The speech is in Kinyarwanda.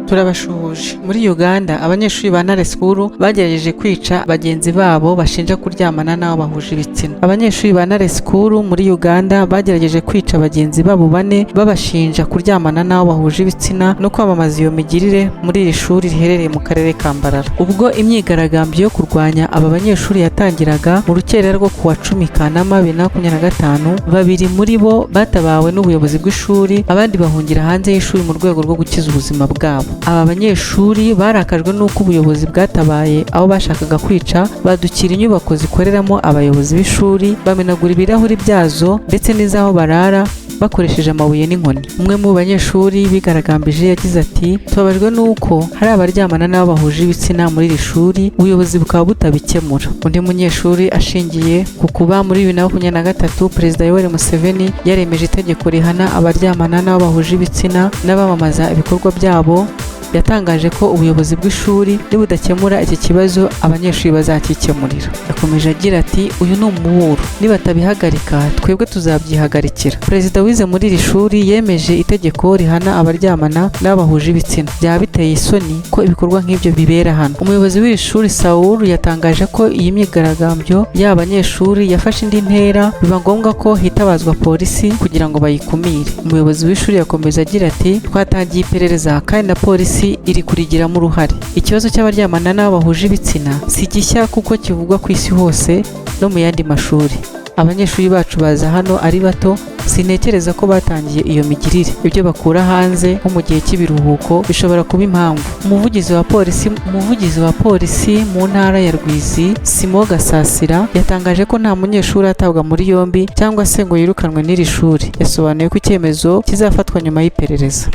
Turabashuhuje. Muri Uganda, abanyeshuri ba Ntare School bagerageje kwica bagenzi babo bashinja kuryamana n'abo bahuje ibitsina. Abanyeshuri ba Ntare School muri Uganda bagerageje kwica bagenzi babo bane babashinja kuryamana n'abo bahuje ibitsina no kwamamaza iyo migirire muri iri shuri riherereye mu karere ka Mbarara. Ubwo imyigaragambyo yo kurwanya aba banyeshuri yatangiraga mu rukerera rwo kuwa 10 Kanama 2025, babiri muri bo batabawe n'ubuyobozi bw'ishuri, abandi bahungira hanze y'ishuri mu rwego rwo gukiza ubuzima bwabo. Aba banyeshuri barakajwe n'uko ubuyobozi bwatabaye abo bashakaga kwica, badukira inyubako zikoreramo abayobozi b'ishuri, bamenagura ibirahuri byazo ndetse n'iz'aho barara bakoresheje amabuye n'inkoni. Umwe mu banyeshuri bigaragambije yagize ati: "Tubabajwe n'uko hari abaryamana n'abo bahuje ibitsina muri iri shuri, ubuyobozi bukaba butabikemura." Undi munyeshuri, ashingiye ku kuba muri 2023 Perezida Yoweri Museveni yaremeje itegeko rihana abaryamana n'abo bahuje ibitsina n'abamamaza ibikorwa byabo, yatangaje ko ubuyobozi bw'ishuri nibudakemura iki kibazo, abanyeshuri bazakikemurira. Yakomeje agira ati: "Uyu ni umuburo, nibatabihagarika twebwe tuzabyihagarikira. Perezida wize muri iri shuri yemeje itegeko rihana abaryamana n'abo bahuje ibitsina. Byaba biteye isoni ko ibikorwa nk'ibyo bibera hano." Umuyobozi w'iri shuri, Saul, yatangaje ko iyi myigaragambyo y'aba banyeshuri yafashe indi ntera, biba ngombwa ko hitabazwa polisi kugira ngo bayikumire. Umuyobozi w'ishuri yakomeje agira ati: "Twatangiye iperereza kandi na polisi iri kurigiramo uruhare. Ikibazo cy'abaryamana n'abo bahuje ibitsina si gishya kuko kivugwa ku isi hose no mu yandi mashuri. Abanyeshuri bacu baza hano ari bato, sintekereza ko batangiye iyo migirire. Ibyo bakura hanze nko mu gihe cy'ibiruhuko bishobora kuba impamvu." Umuvugizi wa polisi mu ntara ya Rwizi, Simo Gasasira, yatangaje ko nta munyeshuri atabwa muri yombi cyangwa se ngo yirukanwe n'iri shuri. Yasobanuye ko icyemezo kizafatwa nyuma y'iperereza.